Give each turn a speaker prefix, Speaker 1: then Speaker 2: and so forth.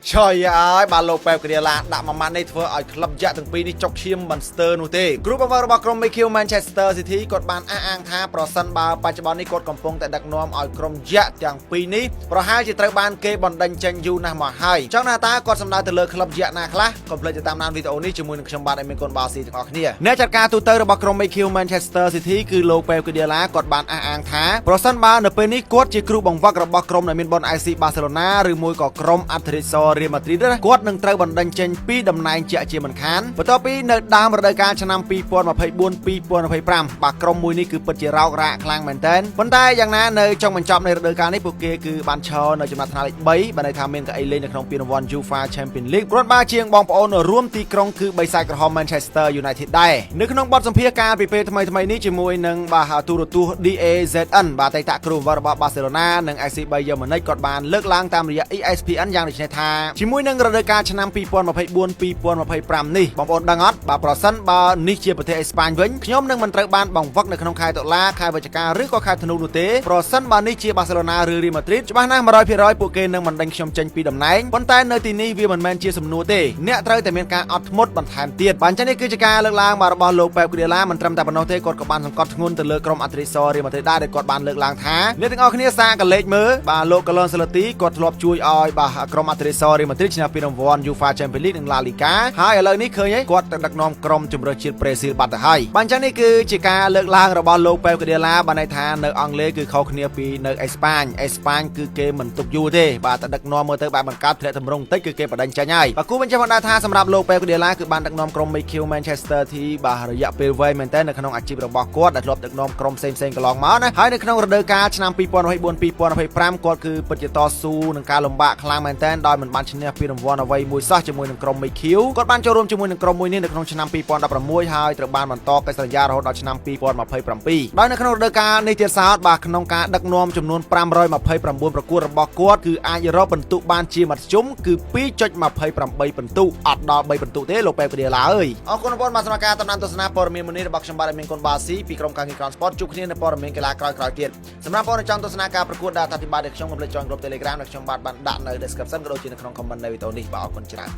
Speaker 1: ឆយអើយបាទលោកប៉ែបក្រៀឡាដាក់មួយម៉ាត់នេះធ្វើឲ្យក្លឹបយក្សទាំងពីរនេះចុកឈាមមិនស្ទើរនោះទេ។គ្រូបង្វឹករបស់ក្រុម MQ Manchester City គាត់បានអះអាងថាប្រសិនបើបច្ចុប្បន្ននេះគាត់កំពុងតែដឹកនាំឲ្យក្រុមយក្សទាំងពីរនេះប្រហែលជាត្រូវបានគេបណ្ដេញចេញយូរណាស់មកហើយចង់ថាតើគាត់សំដៅទៅលើក្លឹបយក្សណាខ្លះកុំភ្លេចទៅតាមដានវីដេអូនេះជាមួយនឹងខ្ញុំបាទអេមីនកុនបាស៊ីទាំងអស់គ្នា។អ្នកចាត់ការទូទៅរបស់ក្រុម MQ Manchester City គឺលោកប៉ែបក្រៀឡាគាត់បានអះអាងថាប្រសិនបើនៅពេលនេះគាត់ជាគ្រូបង្វឹករបស់ក្រុមដែលមានបុណ្យ FC Barcelona ឬមួយក៏ក្រុមអធិរាជសរៀលម៉ាឌ្រីតណាគាត់នឹងត្រូវបណ្ដេញចេញពីតំណែងជាក់ជាមិនខានបន្ទាប់ពីនៅដើមរដូវកាលឆ្នាំ2024-2025បាទក្រុមមួយនេះគឺពិតជារោគរាកខ្លាំងមែនទែនប៉ុន្តែយ៉ាងណានៅចុងបញ្ចប់នៃរដូវកាលនេះពួកគេគឺបានឈរនៅចំណាត់ថ្នាក់លេខ3បានន័យថាមានកៅអីលេងនៅក្នុងពានរង្វាន់ UEFA Champions League គ្រាន់បើជាងបងប្អូនរួមទីក្រុងគឺបិសាចក្រហម Manchester United ដែរនៅក្នុងបទសម្ភាសន៍កាលពីពេលថ្មីៗនេះជាមួយនឹងបាទទូរទស្សន៍ DAZN បាទអតីតគ្រូបង្វឹករបស់ Barcelona និង FC Bayern Munich គាត់បានលើកឡើងតាមរយៈ ESPN យ៉ាងដូចនេះថាជាមួយនឹងរដូវកាលឆ្នាំ2024-2025នេះបងប្អូនដឹងអត់បាទប្រសិនបើនេះជាប្រទេសអេស្ប៉ាញវិញខ្ញុំនឹងមិនត្រូវបានបង្វឹកនៅក្នុងខែតុលាខែវិច្ឆិកាឬក៏ខែធ្នូនោះទេប្រសិនបើនេះជាបាសេឡូណាឬរីម៉ាឌ្រីតច្បាស់ណាស់100%ពួកគេនឹងមិនដេញខ្ញុំចេញពីតំណែងប៉ុន្តែនៅទីនេះវាមិនមែនជាសំណួរទេអ្នកត្រូវតែមានការអត់ធ្មត់បន្ថែមទៀតបាទអញ្ចឹងនេះគឺជាការលើកឡើងបាទរបស់លោកប៉ែបក្រៀឡាមិនត្រឹមតែប៉ុណ្ណោះទេគាត់ក៏បានសង្កត់ធ្ងន់ទៅលើក្រុមអត្រិសរៀលម៉ាឌ្រីតដែរដែលគាត់បានលើកឡើងថាអ្នកទាំងអស់គ្នាសាកកលេចមើលបាទលោកកាឡុនសេឡូទីគាត់ធ្លាប់ជួយឲ្យបាទក្រុមអត្រិសរៀលម៉ាឌ្រីតឈ្នះពានរង្វាន់ UEFA Champions League និង La Liga ហើយឥឡូវនេះឃើញហើយគាត់ទៅដឹកនាំក្រុមជម្រើសជាតិប្រេស៊ីលបាត់ទៅហើយបាទអញ្ចឹងនេះគឺជាការលើកឡើងរបស់លោកប៉ែបក្រៀឡាបានន័យថានៅអង់គ្លេសគឺខុសគ្នាពីនៅអេស្ប៉ាញអេស្ប៉ាញគឺគេមិនទុកយូរទេបាទតែដឹកនាំមើលទៅបែបបង្កើតធ្លាក់ទម្រង់បន្តិចគឺគេបដិញចេញហើយបាទគូបញ្ជាក់ផងដែរថាសម្រាប់លោកប៉ែបក្រៀឡាគឺបានដឹកនាំក្រុម MQ Manchester City បាទរយៈពេលវែងមែនទែននៅក្នុងអាជីពរបស់គាត់ដែលធ្លាប់ដឹកនាំក្រុមផ្សេងៗកន្លងមកណាហើយនៅក្នុងរដូវកាលឆ្នាំ2024-2025គាត់គឺពិតជាតស៊ូនឹងការលំបាកខ្លាំងមែនទែនដោយមិនបានឈ្នះពានរង្វាន់អ្វីមួយសោះជាមួយនឹងក្រុម MQ គាត់បានចូលរួមជាមួយនឹងក្រុមមួយនេះនៅក្នុងឆ្នាំ2016ហើយត្រូវបានបន្តកិច្ចសន្យារហូតដល់ឆ្នាំ2027ដោយនៅក្នុងរដូវកាលនេះទៀតសោតបាទក្នុងការដឹកនាំចំនួន529ប្រកួតរបស់គាត់គឺអាចរកពិន្ទុបានជាមធ្យមគឺ2.28ពិន្ទុអត់ដល់3ពិន្ទុទេលោកប៉ែបក្រៀឡាអើយអរគុណបងប្អូនបាទសម្រាប់ការតាមដានទស្សនាព័ត៌មានមួយនេះរបស់ខ្ញុំបាទអេមីនកុនបាស៊ីពីក្រុមការងារ Crown Sport ជួបគ្នានៅព័ត៌មានកីឡាក្រោយៗទៀតសម្រាប់បងប្អូនដែលចង់ទស្សនាការប្រកួតដែលអធិប្បាយដែលខ្ញុំកុំភ្លេច join ក្រុម Telegram ដែលខ្ញុំបាទបានដាក់នៅ description ក៏ដូចជានៅក្នុង comment នៃវីដេអូនេះបាទអរគុណច្រើន។